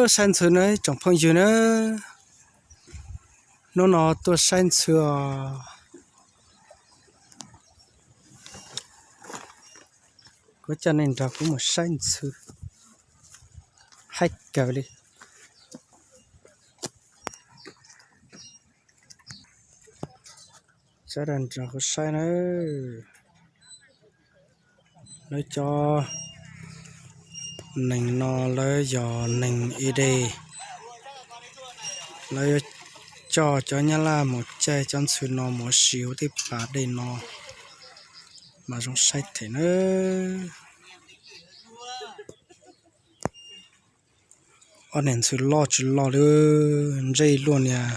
Tuaj saib ntxhw na tsoom phooj ywg na, hnub no tuaj saib ntxhw os. Kuv coj nej nrog kuv mus saib ntxhw, haib kawg li. Sawv daws nrog kuv saib na. Lawv cov neeg no lawv yog neeg Ede, lawv yuav coj cov nyab laj mus caij cov ntxhw no mus ua si hauv tej pas dej no mas zoo saib them na. Ob niag ntxhw loj tsis loj li, ntsej luaj niag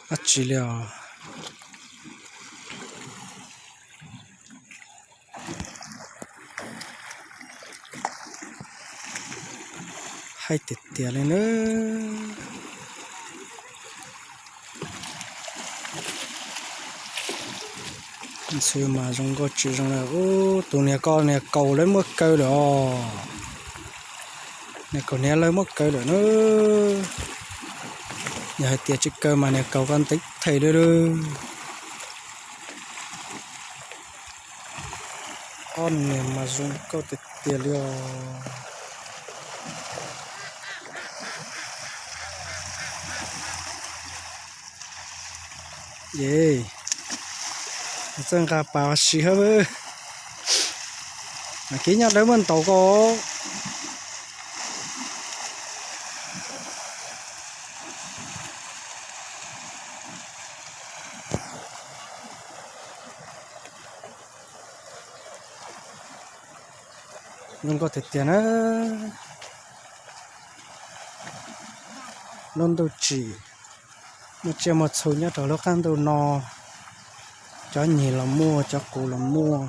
dab tsi li os. Haib tiag tiag li na. Ntxhw mas zoo nkauj tsis zoo li. Ub, tus niag ko niag kaus lawv muab kaw lawm os. Niag kaus niag lawv muab kaw lawm na. Yog hais tias tsis kaw mas niag kaus ko ntev thais li lawm. Ob niag mas zoo nkauj tiag tiag li os. Ye, txawj nqa pas ua si hab. Mas kib nyob dawb muaj ntaus ko. Zoo nkauj tiag tiag na. Lub ntuj tsim, muaj tsiaj muaj txhu nyob rau lub qab ntuj no. Cov nyig los muaj, cov qus los muaj.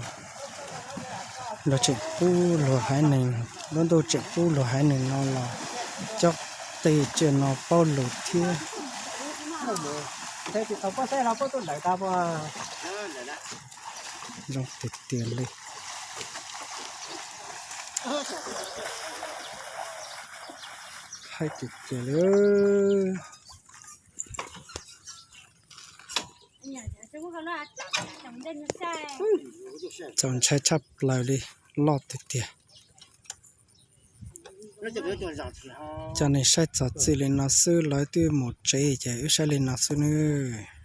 Luag tseem pub luag haiv neeg, lub ntuj tseem pub luag haiv neeg no los coj tej tsiaj no paub lus thiab. Zoo tiag tiag li. Haib tiag tiag li. Txaus ntshai tshaj plaws li, loj tiag tiag. Coj nej saib txog txij li no xwb, lawv twb mus tsev ces wb saib li no xwb nawb.